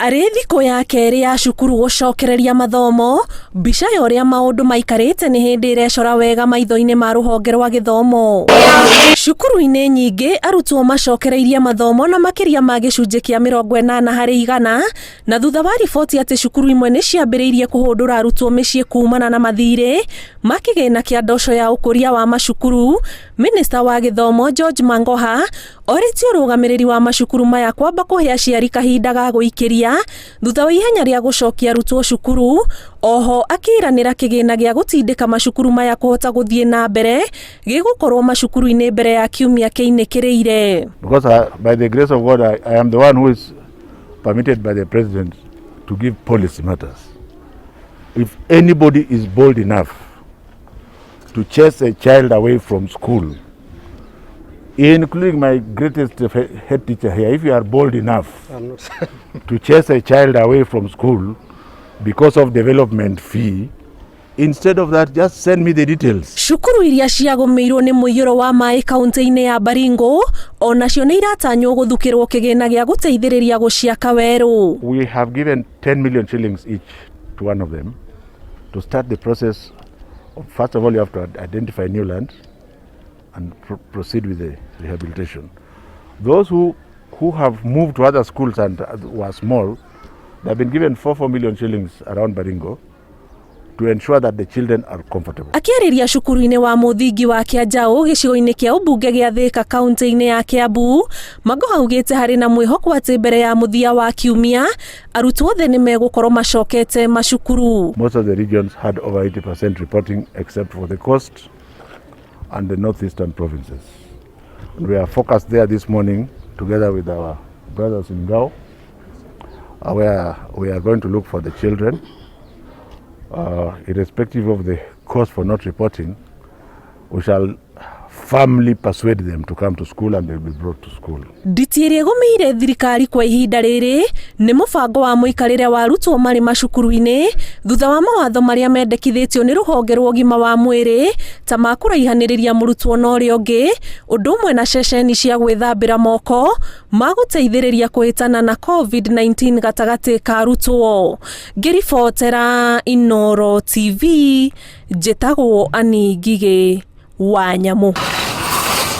Arĩ thikũ ya kerĩ ya cukuru gũcokereria mathomo, mbica ya ũrĩa maũndũ maikarĩte nĩ hĩndĩ ĩrecora wega maitho-inĩ ma rũhonge rwa gĩthomo. Cukuru-inĩ nyingĩ arutwo macokereirie mathomo na makĩria ma gĩcunjĩ kĩa 80%, na thutha wa riboti atĩ cukuru imwe nĩ ciambĩrĩirie kũhũndũra arutwo mĩciĩ kumana na mathirĩ ma kĩgĩna kĩa ndoco ya ũkũria wa macukuru, Minista wa gĩthomo George Mangoha orĩtie ũrũgamĩrĩri wa macukuru maya kwamba kũhe aciari kahinda ga gũikĩria thutha wa ihenya rĩa gũcokia arutwo cukuru, oho akĩranĩra kĩgĩna gĩa gũtindĩka macukuru maya kũhota gũthiĩ na mbere gĩgũkorwo macukuru-inĩ mbere ya kiumia kĩinĩkĩrĩire. Because by the grace of God, I am the one who is permitted by the president to give policy matters. If anybody is bold enough to chase a child away from school, including my greatest head teacher here, if you are bold enough to chase a child away from school because of development fee, instead of that, just send me the details. Cukuru iria ciagũmĩirwo nĩ mũiyũro wa maĩ kaunti-inĩ ya Baringo onacio nĩ iratanywo gũthukĩrwo kĩgĩna gĩa gũteithĩrĩria gũciaka werũ. We have given 10 million shillings each to one of them to start the process of, first of all, you have to identify new land and proceed with the rehabilitation. Those who have moved to other schools and were small, they have been given 4 million shillings around Baringo to ensure that the children are comfortable. Akĩarĩria cukuru-inĩ wa mũthingi wa Kĩanjaũ gĩcigo-inĩ kĩa ũmbunge gĩa Thĩka kaunti-inĩ ya Kĩambu, Magoha augĩte harĩ na mwĩhoko atĩ mbere ya mũthia wa kiumia arutwo othe nĩ megũkorwo macokete macukuru. Most of the regions had over 80% reporting except for the coast and the northeastern provinces. And we are focused there this morning together with our brothers in Ngao, where we are going to look for the children, irrespective of the cause for not reporting. We shall firmly persuade them to come to school and they'll be brought to school. Nditi ĩrĩa ĩgũmĩire thirikari kwa ihinda rĩrĩ nĩ mũbango wa mũikarĩre wa arutwo marĩ macukuru-inĩ thutha wa mawatho marĩa mendekithĩtio nĩ rũhonge rwa ũgima wa mwĩrĩ ta ma kũraihanĩrĩria mũrutwo na ũrĩa ũngĩ, ũndũ ũmwe na ceceni cia gwĩthambĩra moko ma gũteithĩrĩria kũhĩtana na COVID-19 gatagatĩ ka arutwo. Ngĩribotera Inooro TV, njĩtagwo Annie Ngigĩ wa Nyamũ.